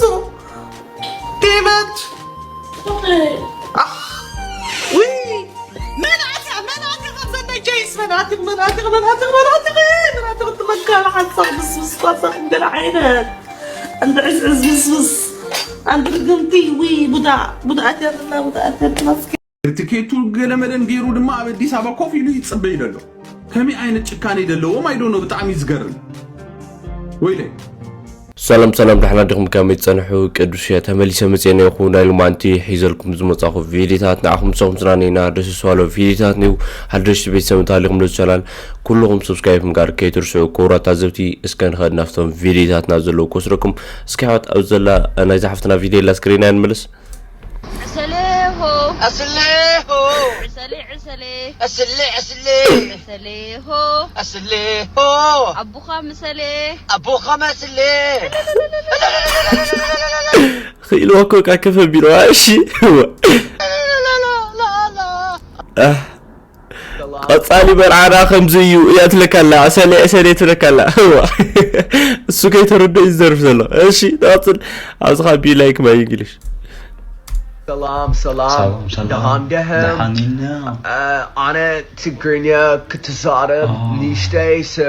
Damn it! ውይ! መናትያ፣ መናትያ፣ ካብ ዘናይ ጀይስ መናትያ፣ መናትያ፣ መናትያ፣ መናትያ፣ መናትያ፣ ትመካሪ ሓሳብ ምስምስ ኳሳ ክንገለ ዓይነት። ኣንድ ዕዝዕዝ ምስምስ። ኣንድ ርግምቲ፣ ውይ፣ ቡዳ፣ ቡዳ ኣትያትና፣ ቡዳ ኣትያትና። ቲኬቱ ገለመለን ገይሩ ድማ ኣብ ኣዲስ ኣበባ ኮፍ ኢሉ ይጽበይ ዘሎ። ከመይ ዓይነት ጭካኔ ዘለዎም ኣይዶኖ፣ ብጣዕሚ እዩ ዝገርም። ወይለይ። ሰላም ሰላም፣ ደሕና ዲኹም? ከመይ ትጸንሑ? ቅዱስ እየ፣ ተመሊሰ መጽኤ ነይኹ። ናይ ሎማንቲ ሒዘልኩም ዝመጻኹ ቪዲዮታት ንዓኹም ምሳኹም ዝናነይና ደስ ዝባሎ ቪዲዮታት ንዩ። ሓደሽቲ ቤተሰብ እንተሃሊኹም ነዚ ቻናል ኩልኹም ሰብስክራይብ ምግባር ከይትርስዑ። ክቡራት ታዘብቲ፣ እስከ ንኸድ ናብቶም ቪዲዮታትና ዘለዉ ክወስደኩም። እስኪ ኣሕዋት፣ ኣብዚ ዘላ ናይዛ ሓፍትና ቪዲዮ ኣላ፣ ስክሪና እያ፣ ንመለስ። ዕሰሌሆ። ዕሰሌሆ። ዕሰሌ፣ ዕሰሌ። ዕስሌ፣ ዕስሌ። ዕሰሌሆ። ዕስሌሆ። ኣቦኻ ምሰሌ። ኣቦኻ መስሌ። ክኢልዋ እኮ ቃ ከፈ ቢሮ፣ እሺ። ኣህ። ቀጻሊ መርዓና ከምዚ እዩ እያ ትለካላ፣ ዕሰሌ፣ ዕሰሌ ትለካላ። እዋ። እሱ ከይተረዶ እዩ ዝደርፍ ዘሎ። እሺ፣ ንቐጽል። ኣብዚ ኸኣ ቢ ላይክ ባይ እንግሊሽ። ሰላም ሰላም፣ ሰላም ሰላም። ደሃን ደህም። ደሃን ኢና። እ፣ ኣነ ትግርኛ ክትዛረብ ኦ። ንእሽተይ፣ so፣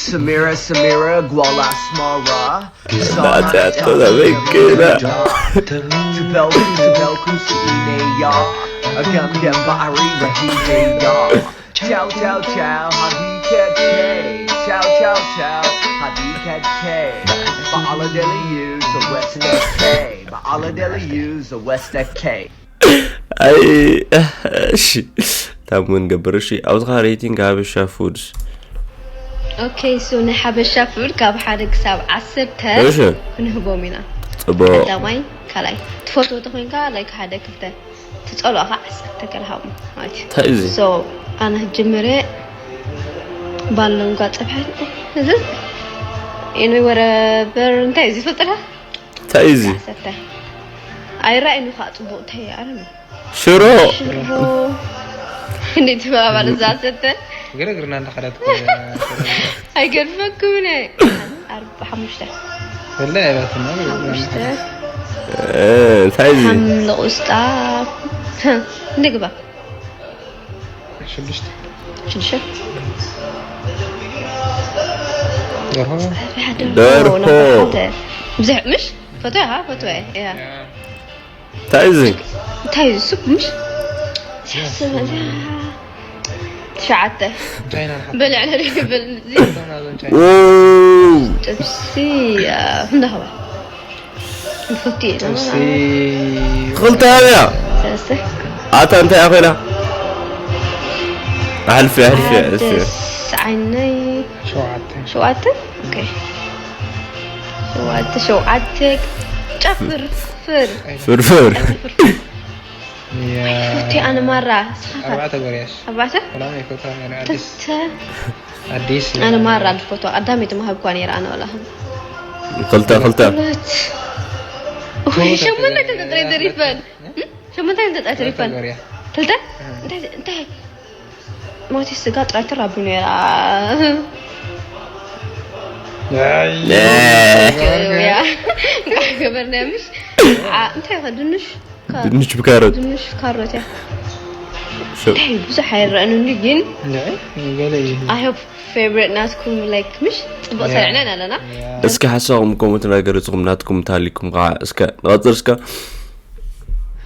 ስሚረ ስሚረ ጓል ኣስመራ። ናቲ ኣቶ ዘበግና። ትበልኩ ትበልኩ ስኢነያ፣ ገምገም ባሕሪ ረሂደያ። ቻው ቻው ቻው ሃዲከቼ፣ ቻው ቻው ቻው ሃዲከቼ። ብዓለደልዩ ዘወስተኬ፣ ብዓለደልዩ ዘወስተኬ። ኣይ፣ እሺ፣ ታብ ምን ገበር፣ እሺ፣ ኣብዚ ኸዓ ሬቲንግ ሓበሻ ፉድስ። ኦኬ፣ ሶ ናይ ሓበሻ ፉድ ካብ ሓደ ክሳብ ዓሰርተ እሺ። ክንህቦም ኢና። ጽቡቕ። ቀዳማይ፣ ካልኣይ። ትፈትዎ ተኾይንካ፣ ላይክ ሓደ፣ ክልተ። ትጸልኦ ኸዓ ዓሰርተ ገለ ሃቦም ማለት እዩ። እንታይ እዩ እዚ? ሶ፣ ኣነ ክጅምር እየ። ባሎንጓ ጸብሐ። እዚ፣ ኤንወይ፣ ወረበር፣ እንታይ እዩ እዚ? ትፈልጦ ዶ? እንታይ እዩ እዚ? ዓሰርተ። ኣይረኣይን እዩ ከዓ ጽቡቕ፣ እንታይ እዩ? ኣረ ነው። ሽሮ። ሽሮ። እንዴት ይባባል እዛ ሰተ? ግርግርና እንዳኸደት እኮ እያ። ኣይገድፈኩም እኔ። ኣርባ ሓሙሽተ። ወላሂ ኣይባትና። ሓሙሽተ። እ፣ እንታይ እዚ? ሓምሊ ቁስጣ። ንግባ። ሽዱሽተ። ሽዱሽተ። ደርሆ። ደርሆ። ብዙሕ፣ ምሽ? ፎቶ እያ፣ ፎቶ እያ። እያ። እንታይ እዚ? እንታይ እዚ? ሱፕ ምሽ? ትሽዓተ። እንታይ ኢና ንሓ-? በልዕ ነሪ በል እዚ። እንታይ ኢና ዞን ቻይና? ው! ጥብሲ፣ እ፣ እንዳኸባ። ንፈቱ እየ። ጥብሲ። ክልተ ሃብያ። ሰለስተ። ኣታ እንታይ እያ ኮይና? ኣሕልፊ፣ ኣሕልፊ፣ ኣሕልፊ። ዓደስ ዓይነይ። ሸውዓተ። ሸውዓተ? ኦኬ። ሸውዓተ፣ ሸውዓተ። ጨፍር፣ ፍር። ፍርፍር። ያ። ፍቲ ኣነ ማራ፣ ስኻታት። ኣርባዕተ ጎርያሽ። ኣርባዕተ? ወላ ናይ ፈትዋ ነይረ ኣዲስ። ክልተ። ኣዲስ። ኣነ ማራ ዝፈትዋ ቀዳመይቲ ምሃብ እኳ ነይረ ኣነ ወላ። ክልተ፣ ክልተ። ሁለት። ወይ ሸሞንተ ክልተ ጥራይ ተሪፈን። እም? ሸሞንተ ክልተ ጥራይ ተሪፈን። ጎርያ። ክልተ? እም። እንታይ፣ እንታይ? ማቲ ስጋ ጥራይ ትራቢ ነይራ። ኣይ። ያ። ገበርና ምሽ? ኣ፣ እንታይ ከ ድንሽ? ካሮት። ድንሽ ብካሮት። ድንሽ ካሮት እያ። ሸው። እንታይ ብዙሕ ኣይረአን እንዲ ግን ናይ፣ ገለ እዩ። I hope favorite ናትኩም like ምሽ ጽቡቕ ያ። ሰሪዕና ኣለና። ያ። እስኪ ሓሳኹም ኮመንት እናገለጽኩም ናትኩም እንተሃሊኩም ከዓ እስከ ንቐጽል እስከ።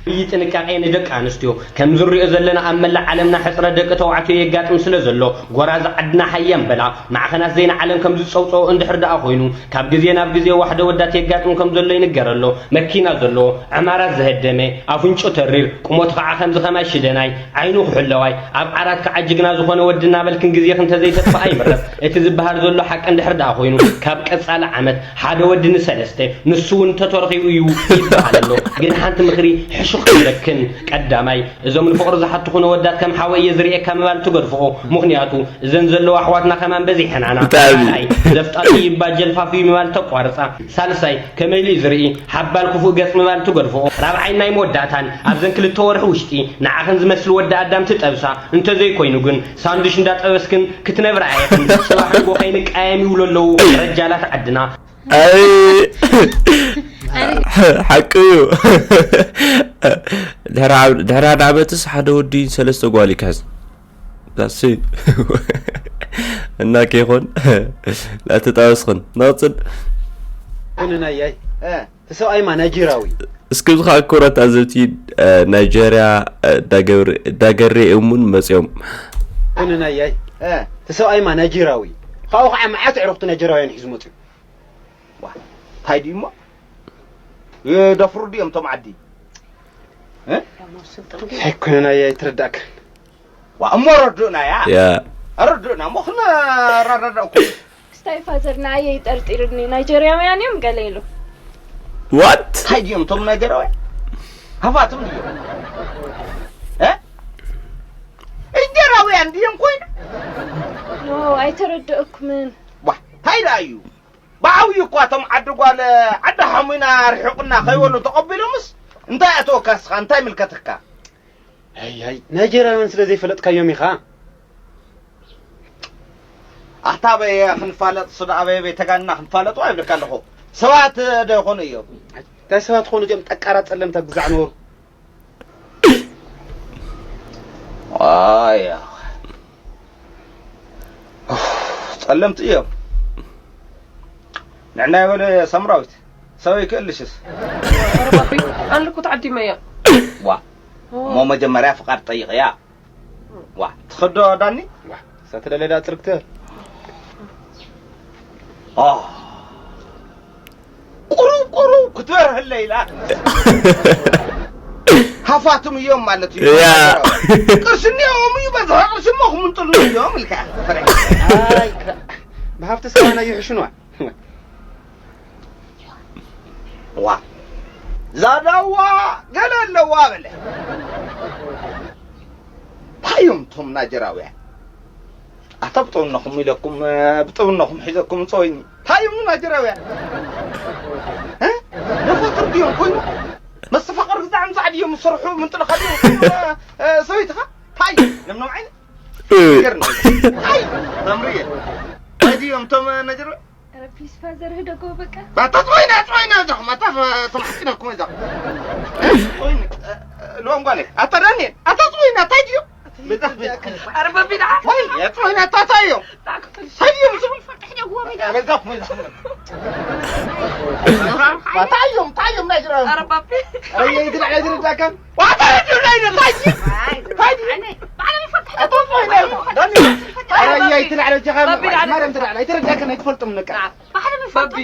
ዓብዪ ጥንቃቄ ንደቂ ኣንስትዮ። ከም ዝሪኦ ዘለና ኣብ መላእ ዓለምና ሕፅረት ደቂ ተባዕትዮ የጋጥም ስለ ዘሎ፣ ጎራዙ ዓድና ሃየ እምበላ ማዕኸናት ዜና ዓለም ከም ዝፀውፀኦ እንድሕር ደኣ ኮይኑ፣ ካብ ግዜ ናብ ግዜ ዋሕደ ወዳት የጋጥም ከም ዘሎ ይንገር ኣሎ። መኪና ዘለዎ፣ ዕማራት ዝሀደመ፣ ኣፍንጮ ተሪር፣ ቁመቱ ከዓ ከምዚ ከማይ ሽደናይ፣ ዓይኑ ኩሕለዋይ፣ ኣብ ዓራት ከዓ ጅግና ዝኾነ ወዲ እናበልክን ግዜኽን ተዘይተጥፍኣ ይምረፅ። እቲ ዝበሃል ዘሎ ሓቂ እንድሕር ደኣ ኮይኑ፣ ካብ ቀፃሊ ዓመት ሓደ ወዲ ንሰለስተ፣ ንሱ እውን እንተተረኺቡ እዩ ይበሃል ኣሎ። ግን ሓንቲ ምኽሪ ሕሹኽ ይብለክን። ቀዳማይ፣ እዞም ንፍቕሪ ዝሓትኹ ነወዳት ከም ሓወይ እየ ዝርእየካ ምባል ትገድፍኦ። ምኽንያቱ፣ እዘን ዘለዋ ኣሕዋትና ከማን በዚሐን ኣና። ብጣዕሚ። ካልኣይ፣ ዘፍጣጡ ይባ ጀልፋፍ እዩ ምባል ተቋርጻ። ሳልሳይ፣ ከመይ ኢሉ እዩ ዝርኢ፣ ሓባል ክፉእ ገጽ ምባል ትገድፍኦ። ራብዓይን ናይ መወዳእታን፣ ኣብዘን ክልተ ወርሒ ውሽጢ፣ ንዓኽን ዝመስል ወዲ ኣዳም ትጠብሳ። እንተዘይኮይኑ ግን፣ ሳንዱሽ እንዳጠበስክን ክትነብራ ኢኽን። ጽባሕ ንግሆ ከይንቀያየም ይብሉ ኣለዉ ረጃላት ዓድና። ኣይ። ኣነ ሓቂ እዩ። ድሕሪ ዓብ- ድሕሪ ሓደ ዓመትስ ሓደ ወዲ ሰለስተ ጓል ይክሕዝ። ዳሲ እና ከይኾን ላተጣወስኽን ነቕፅል። ኮነ ናያይ ተሰብኣይማ ናይጀራዊ። እስክብዚ ከዓ ክብረት ኣዘብቲ ናይጀርያ ዳገሬ እሙን መፅኦም። ኮነ ናያይ ተሰብኣይማ ናይጀራዊ። ካብኡ ከዓ መዓት ዕርክቱ ናይጀራውያን ሒዙ መፅኡ። እንታይ ድዩ እሞ ይደፍሩ ድዮም እቶም ዓዲ? ኣይኮነን ኣየ ኣይትረዳእካን። ዋ እሞ ረድኡና ያ ያ ረድኡና እሞ ክነረዳእኩም። ክስታይ ፋዘር ንኣየ ይጠርጢርኒ ናይጀርያውያን እዮም ገለ ኢሉ። ዋት እንታይ ድዮም እቶም ናይጀራውያን? ሃፋትም ድዮም? እ? እንጀራውያን ድዮም ኮይኑ? ኖ ኣይተረድእኩምን። ዋ እንታይ ደኣ እዩ? ብዓብዩ እኳ እቶም ዓዲ ጓል ዓዲ ሓሙና ርሒቑና ከይበሉ ተቐቢሎምስ እንታይ ኣተወካ እስኻ እንታይ ምልከተካ? ኣይ ኣይ ናይጀርያውያን ስለ ዘይፈለጥካዮም ኢኻ። ኣታ በየ ክንፋለጥ ስዳ ኣበየ በይ ተጋንና ክንፋለጡ ኣይብልካ ኣለኹ። ሰባት ዶ ይኾኑ እዮም? እንታይ ሰባት ኾኑ እዚኦም ጠቃራት ጸለምታ ግዛዕ ነበሩ። ኣያ ጸለምቲ እዮም። ንዕና ይበለ ሳምራዊት ሰበይ ክእልሽስ ኣልኩ ተዓዲመያ ዋ እሞ መጀመርያ ፍቃድ ጠይቅያ ዋ ትኸዶ ዳኒ ሳተለለዳ ጽርግተ ኦ ቁሩብ ቁሩብ ክትበርህለ ኢላ ሃፋትም እዮም ማለት እዩ ያ። ቅርሲ እኒኦም እዩ በዝሖ ቅርሲ እሞ ክምንጥሉ እዮም ኢልካ ፈሪሕ ኣይ ክራ- ብሃፍቲ ሰባና ይሕሽኑ ዋ ዛዳዋ ገለ ኣለዋ በለ እንታይ እዮም እቶም ናጀራውያን ኣታ ብጥብነኹም ኢለኩም ብጥብነኹም ሒዘኩም ፀወይኒ እንታይ እዮም ናጀራውያን ደፋትር ድዮም ኮይኑ መስተፋቅር ግዛዕ ምዛዕ ድዮም ዝሰርሑ ምንጥልኻ ድዮም ሰበይትኻ እንታይ እዮም ለምለም ዓይነ ገርኒ እንታይ ተምርየ እንታይ ድዮም እቶም ናጀራውያን ኧረ ፕሊስ ፋዘር ህደጎ በቃ ባታ ጾይና ጾይና ዛኹም ኣታ ተማሕጺነኩም እዛ ጾይኒ ልዋም ጓለ ኣታ ዳንኤል ኣታ ጾይና እንታይ ድዩ ኧረ በቢዳ ወይ ጾይና ኣታ እንታይ እዮም እንታይ ድዮም ዝም በዛኹም እዛ እንታይ እዮም እንታይ እዮም ናይ ጅራ ኧረ በቢ ረየይ ትልዕ ዝርዳካን ዋታ ድዩ ናይ እንታይ ድዩ እንታይ ድዩ ኣታ ጾይና ዳንኤል ረየይ ትልዕ ለጀኻ ማርያም ትልዕ ኣይትረዳከን ኣይትፈልጥም ንቃ በቢ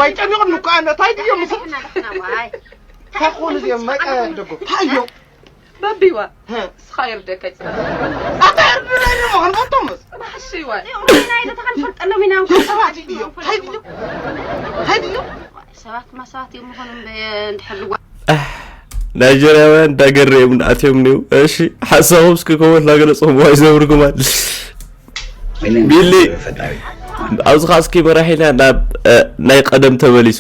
ወይ ጨኒቑኒ እኮ ኣነ እንታይ ድዮም ምስ እንታይ ክኾኑ እዚኦም ማይ ደጎ እንታይ እዮም በቢዋ እስኻ ይርደካ ይፅና ኣታ እርዱና ኢሎም ክንፈልጦምስ ማሕሽዋ እዮም ሰባት ድዮም እንታይ ድዮም እንታይ ድዮም ሰባት ማ ሰባት እዮም ምኾኑ እንድሕር ልዋ ናይጀርያውያን እንዳገረዮም ኣትዮም ኒው እሺ ሓሳቦም እስኪ ኮመንት ናገለፅኹም ዋይ ዘብርጉማል ቢሊ ኣብዚ ከዓ እስኪ መራሒና ናብ ናይ ቀደም ተመሊሱ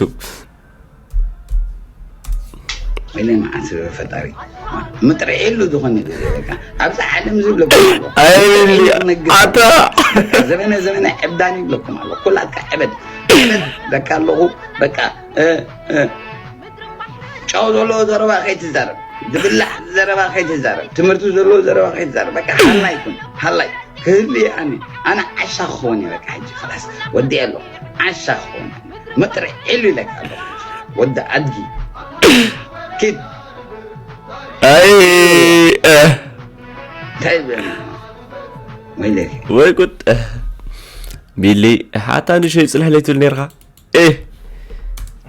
ወይለ መዓት ፈጣሪ ምጥርዒሉ ዝኾነ ግዜ በቃ ኣብዚ ዓለም ዝብለኩም ኣሎ ኣይ ኣታ ዘበነ ዘበነ ዕብዳን ይብለኩም ኣሎ ኩላትካ ዕበድ ዕበድ በቃ ኣለኹ በቃ እ፣ እ፣ ጨው ዘለዎ ዘረባ ከይትዛረብ ዝብላዕ ዘረባ ከይትዛረብ ትምህርቲ ዘለዎ ዘረባ ከይትዛረብ በቃ ሃላይ ኩን ሃላይ ክህሉ እየ ኣነ ኣነ ዓሻ ክኸውን እየ በቃ ሕጂ ከላስ ወዲአ ኣለኹ ዓሻ ክኸውን እየ መጥርዒ ዒሉ ኢለካ ኣለኹ ወዲ ኣድጊ ኪድ ኣይ እ፣ እንታይ ይብል ወይለኪ ወይ ጉድ ቢሊ ሓታ ንሸይ ፅልሕ ለይትብል ነርካ እ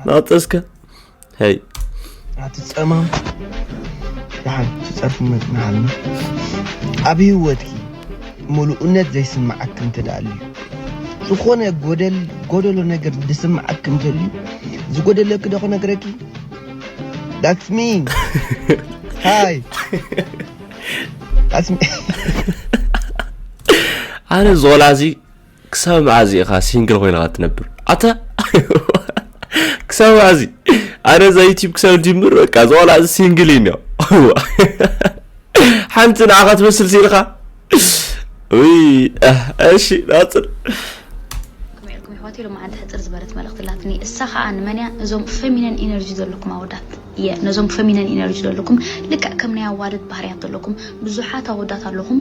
ናጠስከ ሄይ ኣቲ ጸማም ደሓን ትጸርፉ መጽናሃልና ኣብ ህይወትኪ ምሉእነት ዘይስምዓኪ እንተደኣ ኣልዩ ዝኾነ ጎደል ጎደሎ ነገር ዝስምዓኪ እንተልዩ ዝጎደለኪ ዶ ክነግረኪ That's me Hi That's me ኣነ ዞላ እዚ ክሳብ መዓዝ ኢኻ ሲንግል ኮይንካ ትነብር ኣታ ክሳብ መዓዝ ኣነ እዛ ዩቲብ ክሳብ ጅምር በቃ ዞላ እዚ ሲንግል እዩ ሓንቲ ንዓኻ ትመስል ሲልኻ ውይ እሺ ናፅር ኢሎም ሓንቲ ሕፅር ዝበለት መልእኽቲ ኣላትኒ። እሳ ከዓ ንመን እያ? እዞም ፌሚነን ኢነርጂ ዘለኩም ኣወዳት እየ። ነዞም ፌሚነን ኢነርጂ ዘለኩም፣ ልክዕ ከም ናይ ኣዋልድ ባህርያት ዘለኩም ብዙሓት ኣወዳት ኣለኹም።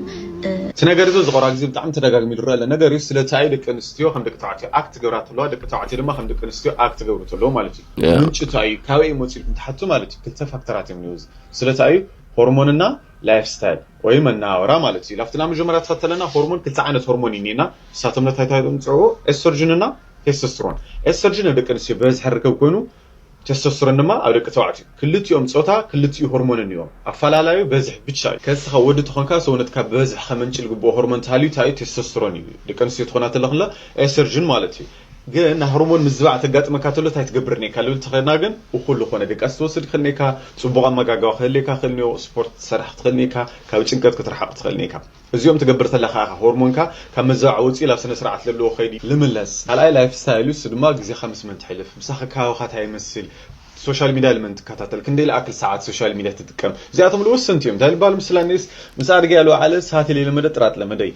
እቲ ነገር እዚ ዝቐረባ ግዜ ብጣዕሚ ተደጋግሚ ዝረአ ዘሎ ነገር እዩ። ስለቲ እዩ ደቂ ኣንስትዮ ከም ደቂ ተባዕትዮ ኣክት ገብራ ተለዋ፣ ደቂ ተባዕትዮ ድማ ከም ደቂ ኣንስትዮ ኣክት ገብሩ ተለዉ ማለት እዩ። ምንጭ እንታይ እዩ? ካበይ እዩ መፂኡ ኢልኩም ትሓቱ ማለት እዩ። ክልተ ፋክተራት እዮም ንህዝቢ። ስለቲ እዩ ሆርሞንና ላይፍ ስታይል ወይ መናወራ ማለት እዩ። ላፍትና መጀመርያ ተኸተለና ሆርሞን፣ ክልተ ዓይነት ሆርሞን እዩ እኒና። ንሳቶም ነታይታይ ምፅዕዎ ኤስትሮጅንና ቴስቶስትሮን። ኤስትሮጅን ኣብ ደቂ ኣንስትዮ ብበዝሒ ርከብ ኮይኑ፣ ቴስቶስትሮን ድማ ኣብ ደቂ ተባዕትዮ። ክልቲኦም ፆታ ክልቲኡ ሆርሞን እኒኦም። ኣፈላላዩ በዝሒ ብቻ እዩ። ከስኻ ወዲ ተኾንካ ሰውነትካ ብበዝሒ ከመንጭ ዝግብኦ ሆርሞን ተሃልዩ፣ እንታይ እዩ? ቴስቶስትሮን እዩ። ደቂ ኣንስትዮ ትኾና ተለኽለ ኤስትሮጅን ማለት እዩ። ግን ናይ ሆርሞን ምዝባዕ ተጋጥመካ ተሎ እንታይ ትገብር ኔካ ልብል ተኸና ግን፣ እኹል ዝኾነ ድቃስ ትወስድ ክኽእል ኔካ፣ ጽቡቕ ኣመጋግባ ክህልየካ ክእል ኔዎ፣ ስፖርት ትሰርሕ ክትኽእል ኔካ፣ ካብ ጭንቀት ክትርሓቕ ትኽእል ኔካ። እዚኦም ትገብር ተለኻ ኢኻ ሆርሞንካ ካብ ምዝባዕ ወፂኡ ላብ ስነ ስርዓት ዘለዎ ከይዲ ልምለስ። ካልኣይ ላይፍ ስታይል እዩ። እሱ ድማ ግዜኻ ምስ መን ትሕልፍ፣ ምሳኻ ከባቢኻ እንታይ ይመስል፣ ሶሻል ሚድያ ልመን ትከታተል፣ ክንደይ ልኣክል ሰዓት ሶሻል ሚድያ ትጥቀም፣ እዚኣቶም ልወሰንቲ እዮም። እንታይ ልባል ምስላ ኔስ ምስ ኣድገ ያለው ዓለ ሰዓት የለመደ ጥራት ለመደይ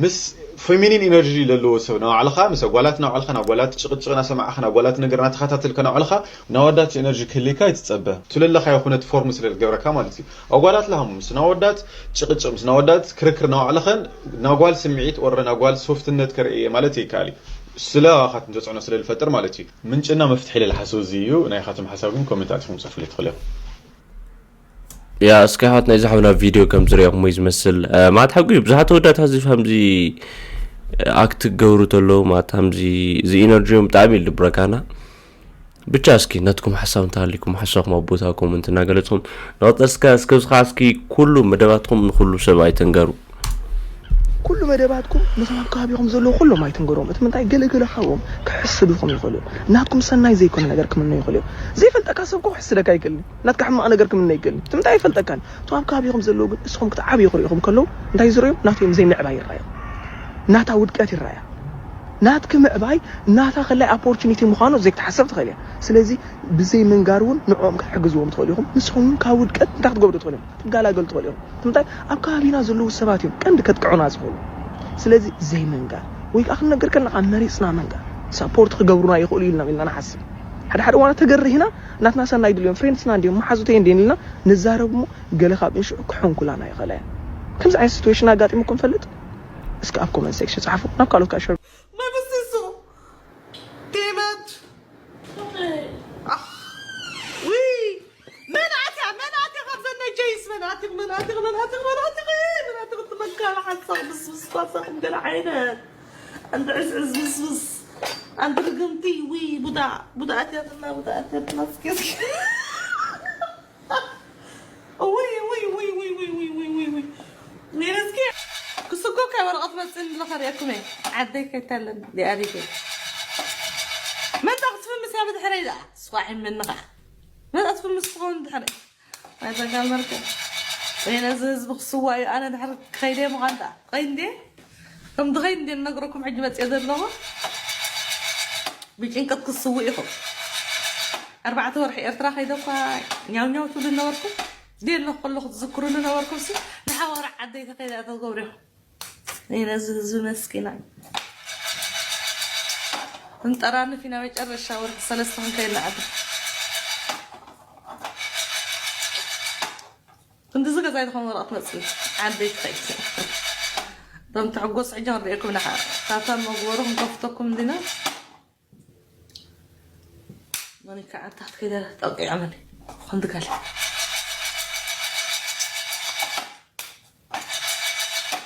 ምስ ፌሚኒን ኢነርጂ ለለዎ ሰብ ናባዕልኻ፣ ምስ ኣጓላት ናባዕልኻ፣ ናጓላት ጭቕጭቕ ናሰማዕኻ፣ ናጓላት ነገር ናተኸታተልካ ናባዕልኻ፣ ናወዳት ኤነርጂ ክህልካ ይትጸበ። ትለለኻ ይኹነት ፎርም ስለ ዝገብረካ ማለት እዩ። ኣጓላት ለሃሙ ምስ ናወዳት ጭቕጭቕ፣ ምስ ናወዳት ክርክር ናባዕልኸን ናጓል ስምዒት ወረ ናጓል ሶፍትነት ከርእየ ማለት ይከኣል እዩ። ስለ ኣኻት እንተጽዕኖ ስለ ዝፈጥር ማለት እዩ። ምንጭና መፍትሒ ለልሓሰብ እዚ እዩ። ናይ ኻትም ሓሳብ ግን ኮሜንት ኣጽፉም ጽፉል ይትኽእል እዮም። ያ እስኪ ኣሕዋት ናይዚ ሓውና ቪድዮ ከም ዝሪኦኹም ወይ ዝመስል ማለት ሓቂ ብዙሓት ተወዳት ዚ ከምዚ ኣክት ክገብሩ ተለዉ ማለት ከምዚ እዚ ኢነርጂዮም ብጣዕሚ እዩ ልብረካና። ብቻ እስኪ ናትኩም ሓሳብ እንተሃሊኩም ሓሳብኩም ኣብ ቦታኩም እንትን እናገለፅኩም ንቐፀል እስከ እስከ እስኪ ኩሉ መደባትኩም ንኩሉ ሰብ ኣይተንገሩ። ኩሉ መደባትኩም ነቶም ኣብ ከባቢኹም ዘለዉ ኩሎም ኣይትንገሮም። እቲ ምንታይ ገለገለ ካብኦም ክሕስዱኹም ይኽእሉ እዮም። ናትኩም ሰናይ ዘይኮነ ነገር ክምነ ይኽእሉ እዮም። ዘይፈልጠካ ሰብ እኮ ክሕስደካ ኣይክእልን። ናትካ ሕማቕ ነገር ክምነ ኣይክእልን። እቲ ምንታይ ኣይፈልጠካን። እቶም ኣብ ከባቢኹም ዘለዉ ግን ንስኹም ክትዓብዩ ክርእኹም ከለዉ እንታይ ዝረዮም? ናቶም ዘይምዕባይ ይረኣዮም። ናታ ውድቀት ይረኣያ። ናትኪ ምዕባይ ናታ ከላይ ኣፖርቹኒቲ ምዃኑ ዘይክትሓሰብ ትኽእል እያ። ስለዚ ብዘይ ምንጋር እውን ንዕኦም ክትሕግዝዎም ትኽእሉ ኢኹም። ንስኹም እውን ካብ ውድቀት እንታይ ክትገብሩ ትኽእሉ ኢኹም? ትገላገሉ ትኽእሉ ኢኹም። እንታይ ኣብ ከባቢና ዘለዉ ሰባት እዮም ቀንዲ ከጥቅዑና ዝኽእሉ። ስለዚ ዘይምንጋር ወይ ከዓ ክንነገር ከለና ካብ መሪፅና ምንጋር ሳፖርት ክገብሩና ይኽእሉ ኢልና ኢልና ንሓስብ። ሓደ ሓደ ዋና ተገርሂና ናትና ሰናይ ድልዮም ፍሬንድስና እንዲዮም መሓዙተይ እንዲየን ኢልና ንዛረብ እሞ ገለ ካብ እንሽዑ ክሕንኩላና ይኽእላ እየን። ከምዚ ዓይነት ሲትዌሽን ኣጋጢሙኩም ፈልጥ? እስኪ ኣብ ኮመንት ሴክሽን ጸሓፉ። ናብ ካልኦት ከዓ ሸር መብስሱ ቴመት ውይ መን ኣትያ መን ኣትያ ካብ ዘነ ጀይስ መን ኣትያ መን ኣትያ መን ኣትያ መን ኣትያ መን ኣትያ ትመካላ ሓሳብ ብስብስ ኳሳኹም ገለ ዓይነት ኣንድ ዕዝዕዝ ብስብስ ኣንድ ርግምቲ ውይ ቡዳ ቡዳ ኣትያትና ቡዳ ኣትያትና እስኪ እስኪ ውይ ውይ ውይ ውይ ውይ ውይ ውይ ውይ ውይ ሜረስኪ ክስጎ ካይ ወረቐት መፅእኒ ኣለኻ ሪኣኩም እየ ዓደይ ከይታለን ዲኣሪገ መጣ ክትፍምስ እያ ብድሕረይ ደኣ ስኳሕ ምንኻ መጣ ትፍምስ ትኸውን ድሕረይ ኣይዛ ጋል መርከብ ወይ ነዚ ህዝቢ ክስዋ እዩ ኣነ ድሕሪ ክኸይደ ምዃን ደኣ ኸይንዴ ከም ድኸይድ እንዴ ነግረኩም ሕጂ መፅየ ዘለኹ ብጭንቀት ክስውእ ኢኹም ኣርባዕተ ወርሒ ኤርትራ ከይደ እኳ ኛው ኛው ትብሉ ነበርኩም ደለኹ ከለኹ ትዝክሩኒ ነበርኩም ሲ ንሓዋራ ዓደይ ተኸይዳ ተገብሩ ኢኹም ነዚ ህዝቢ መስኪና እንጠራንፍ ኢና መጨረሻ ወርሒ ሰለስተ ክንከይድ ንዓዲ ክንድዚ ገዛ ይትኾን ወረቐት መፅእ ዓበይቲ ኸይድ ቶም ትሕጎስ ሕጂ ክንሪኤኩም ኢና ታታ መግበሩ ክንከፍተኩም እንዲና መኒካ ዓታ ክትከይደ ጠቂዖመኒ ኮንድጋል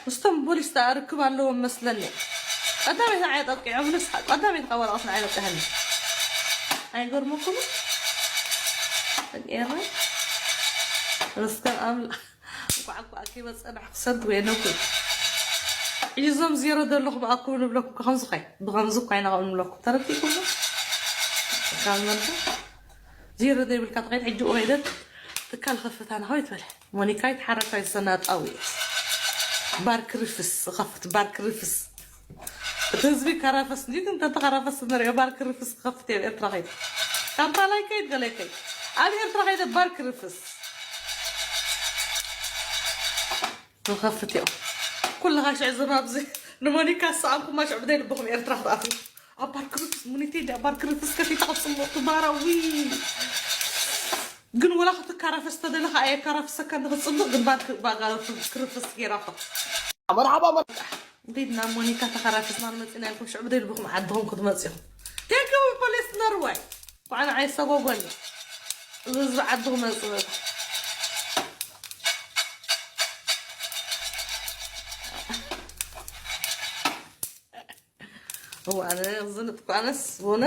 ምስቶም ፖሊስ ርክብ ኣለዎም መስለኒ ቀዳመይቲ ዓየ ጠቂዖምንስ ቀዳመይቲ ካብ ወረቐት ንዓይ በፅሐኒ ኣይገርመኩም ጠቂዐ ርስከን ኣምላ ቋዕቋዕ ከይበፀ ንዓኹ ሰንት ወይ ነኩ ሕጂ እዞም ዜሮ ዘለኹም ኣኩም ንብለኩም ከምዚ ኸይ ብከምዚ እኳ ኢና ከም ንብለኩም ተረዲእኩም ካብ መልኩ ዜሮ ዘይብልካ ተኸይድ ሕጂ ኦይደት ትካል ከፍታ ንኸው ይትበለ ሞኒካ ይትሓረካ ይሰናጣዊ ባርክ ርፍስ ኸፍት ባርክ ርፍስ እቲ ህዝቢ ከራፈስ እንዲ እንተ ተኸራፈስ ንሪኦ ባርክ ርፍስ ኸፍት እየ ኤርትራ ኸይድ ካምፓላ ይከይድ ገለ ይከይድ ኣብ ኤርትራ ኸይደ ባርክ ርፍስ ንኸፍት እዮም ኩልኻ ሽዕ ዝም ኣብዚ ንሞኒካ ዝሰኣንኩማ ሽዕ ብደይ ልብኹም ኤርትራ ክትኣትዉ ኣብ ባር ክርፍስ ሙኒቴ ዳ ባር ክርፍስ ከፊታ ክትፅምቕ ትባራዊ። ግን ወላ ክትካረፈስ ተደለኻ ኣየካራፍሰካ ንክፅብቕ ግን ባር ክ- ባር ክርፍስ ጌራቶ። مرحبا مرحبا እንዴት ናብ ሞኒካ ተኸራፍስና ንመፅና ኢልኩም ሽዑ ብደልብኹም ዓድኹም ክትመፅኹም ቴክው ፖሊስ ነርዋይ ኳዕና ኣይሰጎጎኒ እዚ ህዝቢ ዓድኹም መፅበ እዋ ኣነ ዝንጥ ኳነስ ሆነ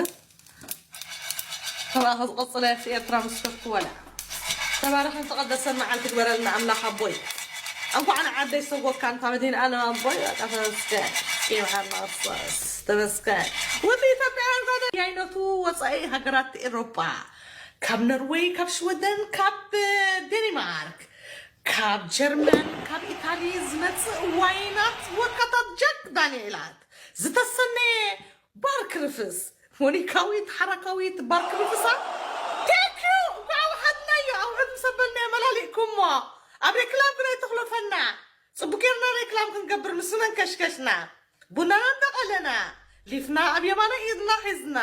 ተባኸ ዝቐፅለ ኤርትራ ምስ ከፍቱ ወላ ተባረኸን ተቐደሰን መዓልቲ ግበረልና ኣምላኽ ኣቦይ። እንኳዕ ንዓደይ ሰጎካ እንታ መድህን ኣለም ኣቦይ በቃ ተመስገን። ይብሓና ክርስቶስ ተመስገን። ውድ ኢትዮጵያውያን ጓደኛይነቱ ወፃኢ ሃገራት ኤሮጳ ካብ ነርወይ ካብ ሽወደን ካብ ዴንማርክ ካብ ጀርመን ካብ ኢታሊ ዝመፅእ ዋይናት ወካታት ጃክ ዳንኤላት ዝተሰነየ ባር ክርፍስ ሞኒካዊት ሓራካዊት ባር ክርፍሳ ቴንኪዩ እንኳዕ ወሓድናዮ ኣውዕድ ምሰበልናዮ መላሊእኩሞ ኣብ ሬክላም ግን ኣይተኽለፈና ፅቡቅ ጌርና ሬክላም ክንገብር ምስ መንከሽከሽና ቡናና እንዳቐለና ሊፍና ኣብ የማናይ ኢድና ሒዝና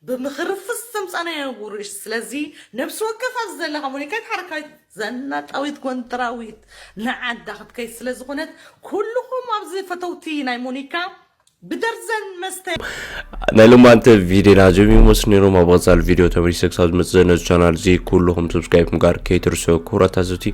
ብምኽርፍስ ዘምፃናዮ ውርሽ ስለዚ ነብሲ ወከፍ ኣብዚ ዘለኻ ሞኒካዊት ሓረካዊት ዘናጣዊት ጎንጥራዊት ንዓዳ ክትከይድ ስለ ዝኾነት ኩልኹም ኣብዚ ፈተውቲ ናይ ሞኒካ ብደርዘን መስተ ናይ ሎማንተ ቪድዮና ዞም ይመስሉ ነይሮም ኣብ ቀፃል ቪድዮ ተመሊሰ ክሳብ ዝመፅእ ነዚ ቻናል እዚ ኩልኹም ሰብስክራይብ ምግባር ከይትርስዑ ክቡራት ታዘብቲ